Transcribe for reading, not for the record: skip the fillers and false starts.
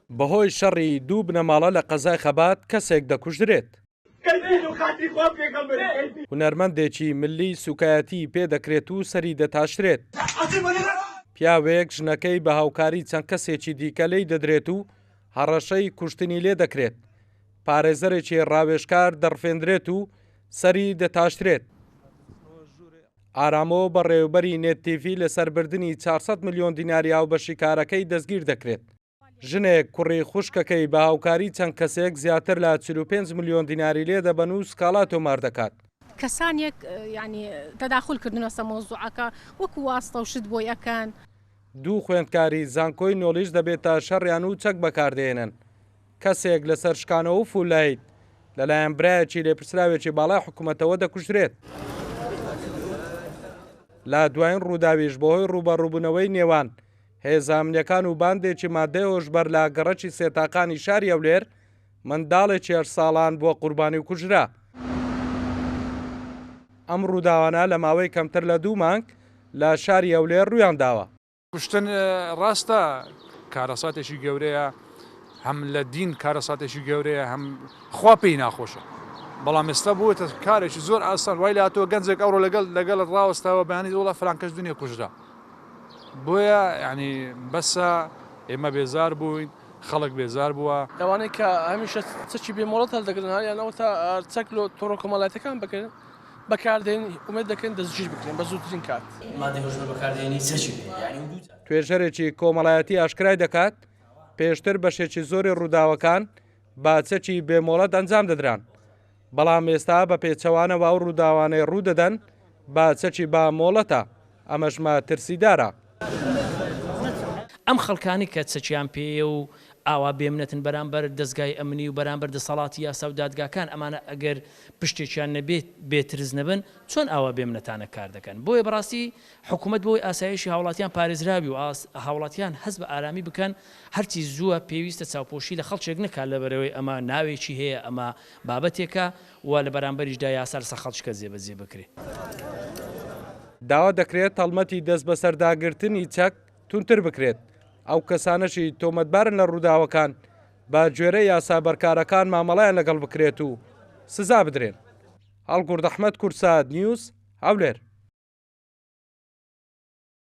بەهۆی شەڕی دوو بنەماڵە لە قەزای خەبات کەسێک دەکوژرێت. هونەرمەندێکی ملی سوکایەتی پێ دەکرێت و سەری دەتاشرێت. پیاوێک ژنەکەی بە هاوکاری چەند کەسێکی دیکە لێی دەدرێت و هەڕەشەی کوشتنی لێ دەکرێت. پارێزەرێکی ڕاوێژکار دەڕفێندرێت و سەری دەتاشرێت. ئارامۆ بەڕێوەبەری نێت تیڤی لەسەر بردنی 400 ملیۆن دیناری هاوبەشی کارەکەی دەستگیر دەکرێت. ژنێک کوڕی خوشکەکەی بە هاوکاری چەند کەسێک زیاتر لە 45 ملیۆن دیناری لێ دەبەن و سکاڵا تۆمار دەکات. کەسانێک یانی تەداخول کردنەسە مەوزوعەکە وەکو واستە و شت بۆی ئەکەن. دوو خوێندکاری زانکۆی نۆڵیج دەبێتە شەڕیان و چەک بەکاردێنن. کەسێک لەسەر شکانەوە و فولایت لەلایەن برایەکی لێپرسراوێکی باڵای حکومەتەوە دەکوژرێت. لە دوایین ڕووداویش بەهۆی ڕووبەڕووبوونەوەی نێوان هێزە ئەمنییەکان و باندێکی ماددەی هۆشبەر لە گەڕەکی سێتاقانی شاری هەولێر، منداڵێکی هەشت ساڵان بووە قوربانی و کوژرا. ئەم ڕووداوانە لە ماوەی کەمتر لە دوو مانگ لە شاری هەولێر ڕوویانداوە. کوشتن ڕاستە کارەساتێکی گەورەیە، هەم لە دین کارەساتێکی گەورەیە، هەم خوا پێی ناخۆشە، بەڵام ئێستا بووەتە کارێکی زۆر ئاسان، وای لێهاتووە گەنجێک ئەوڕۆ لەگەڵ لەگەڵت ڕاوەستاوە بەیانی وەڵا فلان کەس دنیا کوژرا. بۆیە یانی بەسە ئێمە بێزار بووین، خەڵک بێزار بووە. ئەوانەی کە هەمیشە چەکی بێ مۆڵەت هەڵدەگرن یان ئەوەتا چەک لۆ تۆڕە کۆمەڵایەتیەکان بکرێن بەکاردێن ئومێد دەکەین دەستگیر بکرێن بە زووترین کات. مادەی هۆشبەر بەکاردێنی چەکی پێ یانی و دوو جار. توێژەرێکی کۆمەڵایەتی ئاشکرای دەکات، پێشتر بەشێکی زۆری ڕووداوەکان بە چەکی بێ مۆڵەت ئەنجام دەدران، بەڵام ئێستا بە پێچەوانەوە ئەو ڕووداوانەی ڕوودەدەن بە چەکی بە مۆڵەتە، ئەمەش مەترسیدارە. ئەم خەڵکانەی کە چەکیان پێیە و ئاوا بێمنەتن بەرامبەر دەزگای ئەمنی و بەرامبەر دەسەڵاتی یاسا و دادگاکان، ئەمانە ئەگەر پشتێکیان نەبێت بێ ترس نەبن، چۆن ئاوا بێمنەتانە کار دەکەن؟ بۆیە بەڕاستی حکومەت بۆی ئاسایشی هاوڵاتیان پارێزراوی و هاوڵاتیان هەست بە ئارامی بکەن، هەرچی زووە پێویستە چاوپۆشی لە خەڵکێک نەکات لەبەرئەوەی ئەمە ناوێکی هەیە، ئەمە بابەتێکە و لە بەرامبەریشدا یاسا لەسەر خەڵکیکە جێبەجێ بکرێ. داوا دەکرێت هەڵمەتی دەستبەسەرداگرتنی چەک توندتر بکرێت، ئەو کەسانەشی تۆمەتبارن لە ڕووداوەکان بە گوێرەی یاسا بەرکارەکان مامەڵەیان لەگەڵ بکرێت و سزا بدرێن. هەڵگورد ئەحمەد، کوردسات نیوز، هەولێر.